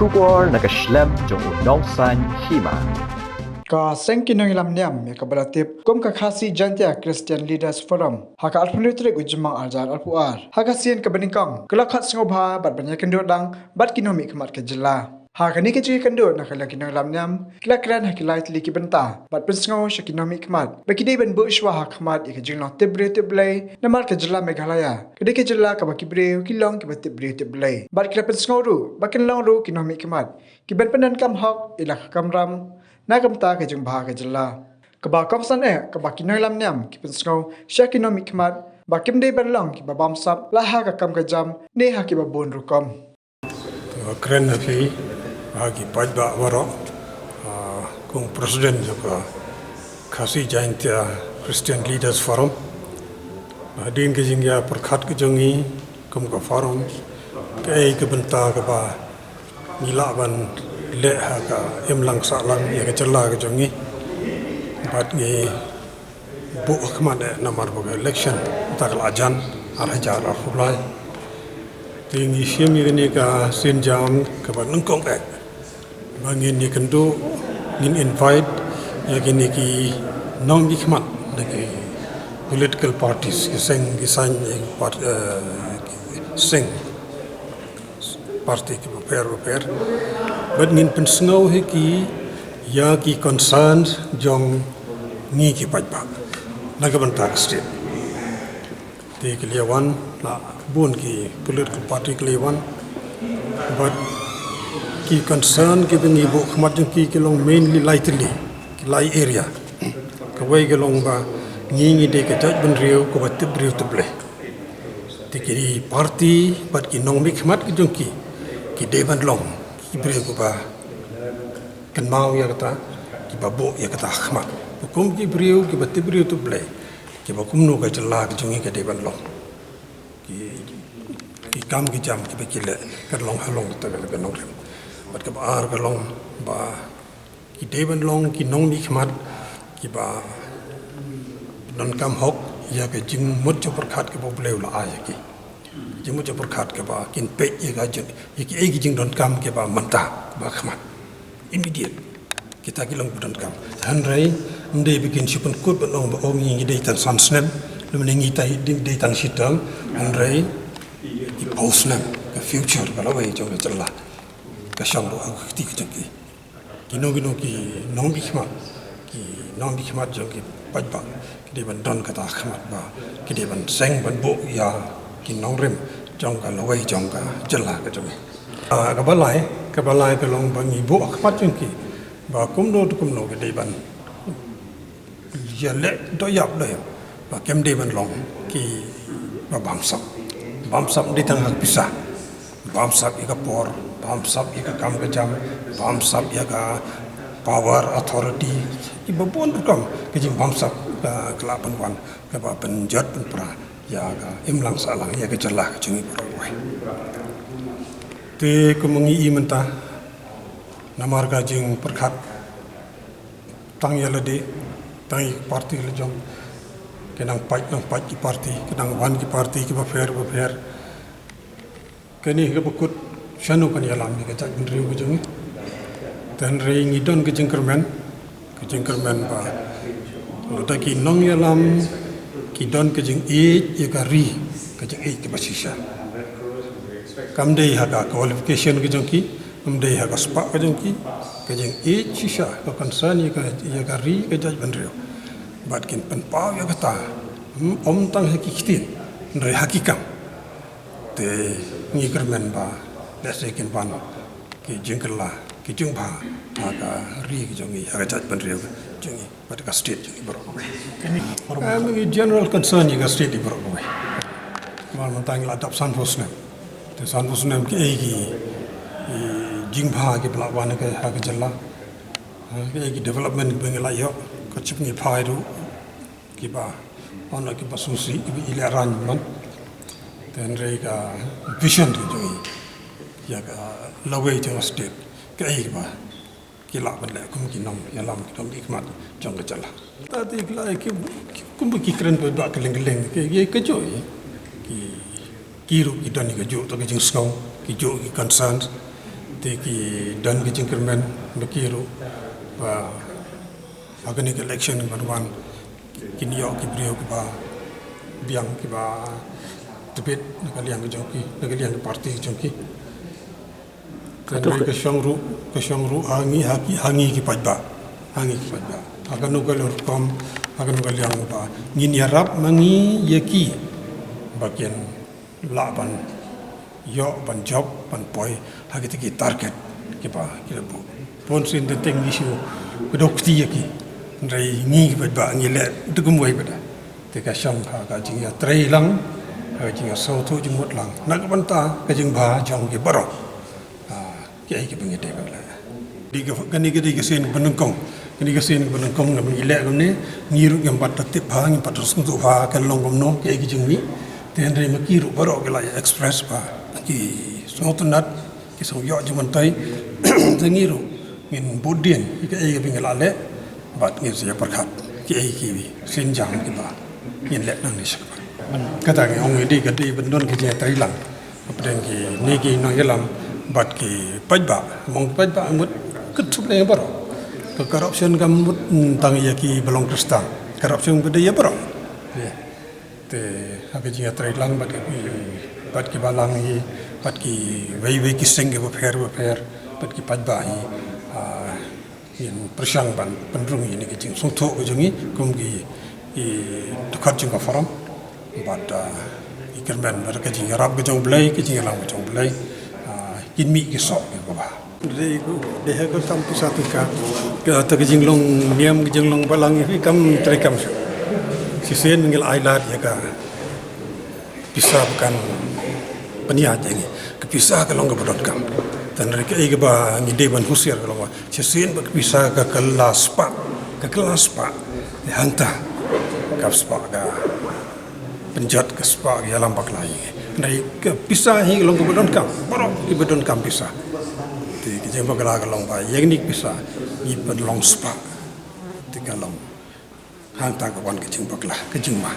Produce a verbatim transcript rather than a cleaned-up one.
Khubor na ka shlem jong u nongsan hima. Ka seng ki nongïalam niam ïa kaba la tip kum ka Khasi Jaintia Christian Leaders Forum ha ka arphew tarik u Jymmang arhajar arphew ar ha ka sien kaba nyngkong ka la khot sngewbha bad ban ïakynduh dang bad ki nongmihkhmat ka jylla. Ha kane ka jingïakynduh na ka liang ki nongïalam niam ki la kren ha ki lai tylli ki bynta bad pynsngew sha ki nongmihkhmat ba ki dei ban buh shuwa ha khmat ïa ka jinglong tip briew tip Blei namar ka jylla Meghalaya ka dei ka jylla kaba ki briew ki long kiba tip briew tip Blei bad ki la pynsngew ruh ba kin long ruh ki nongmihkhmat ki ban pyndonkam hok ïa la ka kamram na ka bynta ka jingbha ka jylla. Kaba kongsan eh kaba ki nongïalam niam ki pynsngew sha ki nongmihkhmat ba kim dei ban long kiba bamsap la ha ka kam ka jam ne ha kiba bun rukom. Te nga kren ha phi ha ki paidbah baroh, ah, kum u president jong ka Khasi Jaintia Christian Leaders Forum. Hadien ka jingïapyrkhat ka jong ngi kum ka forum, kaei ka bynta kaba ngi lah ban leh ha ka imlang sahlang ïa ka jylla ka jong ngi. Bad ngi buh khmat eh namar ba ka election mynta ka la jan arhajar arphew lai. Te ngi shim ïa kane ka sienjam kaba nyngkong eh ba ngin ïakynduh, ngin invite ïa kine ki nongmihkhmat na ki political parties, ki seng, ki saiñ, eh, part-, eh, seng party kiba pher ba pher. Bad ngin pynsngew hi ki ïa ki concerns jong ngi ki paidbah na ka bynta ka state. Te ki la wan, la bun ki political party ki la wan. Bad ki concern kiba ngi buh khmat jong ki ki long mainly lai tylli, ki lai area. Kawei ka long ba ngi ngi dei ka jaitbynriew kaba tip briew tip Blei. Te ki party bad ki nongmihkhmat ki jong ki ki dei ban long ki briew kiba kynmaw ïa kata, kiba buh ïa kata khmat. Ba kum ki briew kiba tip briew tip Blei, kiba kumno ka jylla ka jong ngi ka dei ban long. Ki, ki kam ki jam kiba ki leh kan long halong kata ka nongrim. Bad kaba ar ka long ba ki dei ban long ki nongmihkhmat kiba donkam hok ïa ka jingmut jingpyrkhat kaba U Blei u la ai ïa ki. Jingmut jingpyrkhat kaba kin peit ïa ka jing, ïa kiei ki jingdonkam kiba mynta, ba khmat. Immediate. Kita ki long ba donkam. Hynrei ym dei ba kin shu pynkut ban ong ba ong ngi dei tang san snem, lymne ngi dei tang shi term, hynrei ki phew snem, ka future, ka lawei jong ka jylla ka shong ruh ha ka kti ka jong ki. Kino kino ki nongmihkhmat, ki nongmihkhmat jong ki paidbah ki dei ban don kata khmat ba ki dei ban seng ban buh ïa ki nongrim jong ka lawei jong ka jylla ka jong ngi. Ah, kaba lai, kaba lai ka long ba ngi buh khmat jong ki ba kumno te kumno ki dei ban ïa leh doh ïap doh ïap ba kim dei ban long kiba bamsap. Bamsap dei tang ha ka pisa. Bamsap ïa ka por, bamsap ïa ka kam ka jam, bamsap ïa ka power, authority, kiba bun rukom ka jingbamsap ka, ka lah ban wan kaba pynjot pynpra ïa ka imlang sahlang ïa ka jylla ka jong ngi baroh kawei. Te kumba ngi i mynta namar ka jingpyrkhat tang ïa lade, tang ïa ki party la jong, ki nang pait nang pait ki party, ki nang wan ki party kiba pher ba pher. Kane kaba kut shano kan ïalam ïa ka jaitbynriew ka jong ngi. Te hynrei ngi don ka jingkyrmen, ka jingkyrmen ba lada ki nongïalam ki don ka jingïeit ïa ka ri, ka jingïeit kaba shisha. Kam dei ha ka qualification ka jong ki, kam dei ha ka spah ka jong ki, ka jingïeit shisha, ka concern ïa ka, ïa ka ri ka jaitbynriew. Bad kin pynpaw ïa kata, hmm, ym tang ha ki ktien, hynrei ha ki kam. Te ngi kyrmen ba lehse kin wan ki jingkylla, ki jingbha ha ka ri ka jong ngi, ha ka jaitbynriew ka jong ngi. Bad ka state jong ngi baroh kawei. Em, ngi general concern ïa ka state jong ngi baroh kawei. Namar mynta ngi la dap sanphew snem. Te sanphew snem kiei ki, ki jingbha kiba la wan ha ka, ha ka jylla. Ha, kiei ki development kiba ngi la ïoh, ka jingpynïaid ruh kiba, hynrei kiba sngewsih, kiba ïalehrain bymman. Te hynrei ka vision ka jong ngi ïa ka lawei jong ka state, kaei kaba ki lah ban leh kum ki nongïalam, ki nongmihkhmat jong ka jylla. Ta te ki la ki, ki, kumba ki kren ba kylleng kylleng, ki, ki, kajuh, ki, ki ruh ki don ïa kajuh ka jingsngew, kajuh ki concerns. Te ki don ki jingkyrmen ba ki ruh ba ha kane ka election ban wan kin ïoh ki briew kiba biang, kiba tbit na ka liang ka jong ki, na ka liang ka party ka jong ki. Ka shong ruh, ka shong ruh ha ngi, ha ki, ha ngi ki paidbah, ha ngi ki paidbah. Ha kano ka rukom, ha kano ka liang ba ngin ïarap ma ngi ïa ki ba kin lah ban ïoh, ban jop, ban poi ha kita ki target kiba ki la buh. Bun sien te teng issue ka dok kti ïa ki. Hynrei ngi ki paidbah ngi leh da kumwei pat. Te ka shong ha ka jingïatreilang, ha ka jingïasngewthuh jingmut lang na ka bynta ka jingbha jong ki baroh. Ki ei ki ba ngi dei ban leh. Dei ka, kane ka dei ka sien ba nyngkong. Kane ka sien ba nyngkong na ba ngi leh kumne, ngi ruh ngim pat da tip bha, ngim pat da sngewthuh bha kan long kumno, ki ei ki jingmih. Te hynrei ma ki ruh baroh ki la express ba ki sngewtynnat, ki sngewïoh jingmyntoi. Te ngi ruh ngin bud dien ïa ki ei ki ba ngi la leh bad ngin sa ïa pyrkhat ki ei ki sienjam kiba ngin leh nangne shakhmat. Kata ngi ong ïa dei ka dei ban don ka jingïatreilang hapdeng kine ki nongïalam bad ki paidbah. Mong ki paidbah mut kut sup leng baroh. Ka corruption kam mut tang ïa ki ba long Khristan. Corruption ba dei ïa baroh. Te ha ka jingïatreilang bad ki, bad ki balang hi, bad ki wei wei ki seng ki bapher bapher, bad ki paidbah hi. Ngin pyrshang ban pynrung ïa kine ki jingsngewthuh ka jong ngi kum ki, ki dkhot jong ka forum. Bad ki kyrmen bad ka jingïarap ka jong U Blei, ka jingïalam ka jong U Blei. Kin mih ki soh kiba bha. Dei ku, dei ha ka kam pisa tyngka. Kata ka jinglong niam, ka jinglong balang ïa ki kam treikam shuh. Shisien ngi la ai lad ïa ka pisa ba kan pynïaid ïa ngi. Ka pisa ka long kaba donkam. Te hynrei kaei kaba ngi dei ban husiar ka long ba shisien ba ka pisa ka kylla spah, ka kylla spah, te hangta ka spah ka pynjot, ka spah ka ïalam bakla ïa ngi. Hynrei ka pisa hi ka long kaba donkam, baroh kiba donkam pisa. Te ka jingbakla ka long ba ïa kine ki pisa ngi pynlong spah. Te ka long hangta ka wan ka jingbakla, ka jingma.